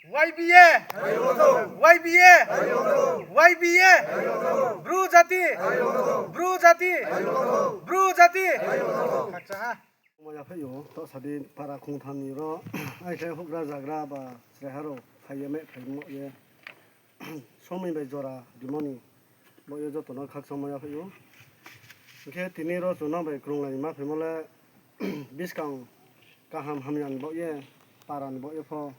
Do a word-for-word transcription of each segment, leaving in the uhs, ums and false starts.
YBA, YBA, YBA, Bru jati, Bru jati, Bru jati. Khakchang ha. Maya phai yo, to sadi para khongtham ni ro, ai khe houhgra zagra ba chraiha rao phai ye meh phai mo ye, somoi bai jora rimo ni baoh ye joto no khakchang maya phai ou. Hing khe tini ro chung nang bai krunglai ni ma phaimo le, buskang kaham hamya ni baoh ye, para ni baoh ye pho,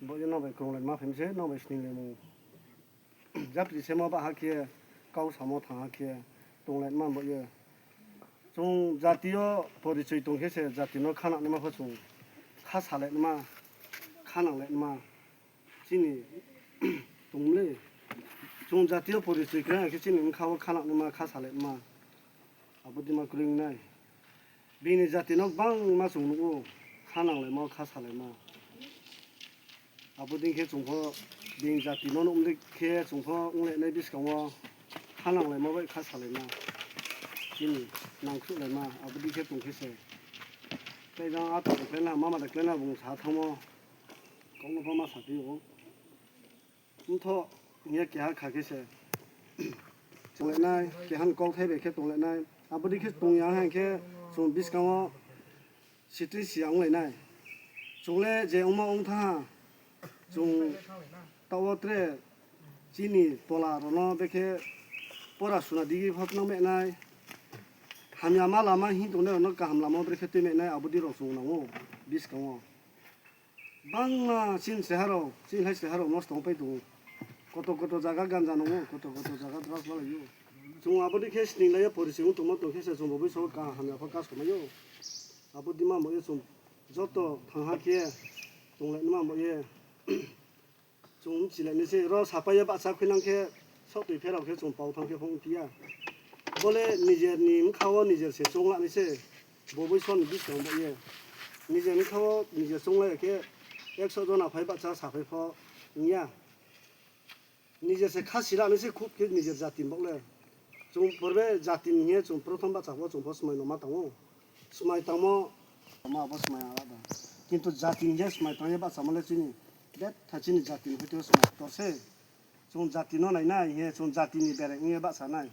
baoh ye nang bai krunglai ni ma phaimo se, nang bai sning le mung. Japri semo baha khe, kau samo thangha khe, tonglai ma baoh ye. Chung jati yo porichoi tong khe se jati no khanang naima pho chung kha salai naima, khanang lai naima. Chini tong le. Chung jati yo porichoi khe khe chini bkha wo khanang naima, kha salai naima. Abo dima kroi nai. Bini jati no gbangma chung nuh ou, khanang laimo, kha salaimo. Abo dei khe chung pho bini jati no nuh dei khe chung pho onglai nai buskang wo khanang laimo bai kha salaima. Chini nangkhruh laima, abo dei khe tong khe se. Tei jang ata de klái na, mama de klái na bung sa thanngmo. Kau no pho ma saphi ou. Mtho, hing ye keha kha khe se tonglai nai, keha ni kauthai bai khe tonglai nai. Abo dei khe tong ya hing khe chung buskang wo sitri si ya onglai nai. Chung le je ongmo ong thanng ha, chung taoh wo tre chini tola rao no bekhe pora suna digi pho tnang meh nai. Hamya ma lama hing tongnai rao no kaham lama wo brekhe tui meh nai, abo dei rao chung nang ou buskang wo. Bangma chini chraiha rao, chini lai chraiha rao nosto ongpai tong ou. Koto koto zaga ganja nung ou, koto koto zaga drugs balai ou. Chung abo dei khe sninglai ye porichoi ong tongmo tong khe se chung bo bai so kaham hamya pho kasomai ou. Abo dei ma mo ye chung joto thangha khe tonglai naima mo ye. Chung bchilai nai se, ro sapai ye bahcha khuinang khe, saohtoi pherao khe chung pau thanng khe pho ongphi ya. Bo le nijer ni bkha wo nijer se chounglai nai se, bo bai so ni buskang bo ye. Nijer bkha wo nijer chounglai ya khe, ekso jona phai bahcha sapai pho ong ya. Nijer se kha sila nai se khub khe nijer jati ni baoh le. Chung porbe jati ni hing ye chung prothom bahcha pho chung pho smai no ma tang ou. Smai tangmo, ma bo smai alada. Kintu jati ni hing ye smai tang ye bahchamo le chini, betha chini jati ni hoite smai ktor se. Chung jati no nai nai hing ye, chung jati ni bere ong ye bahcha nai.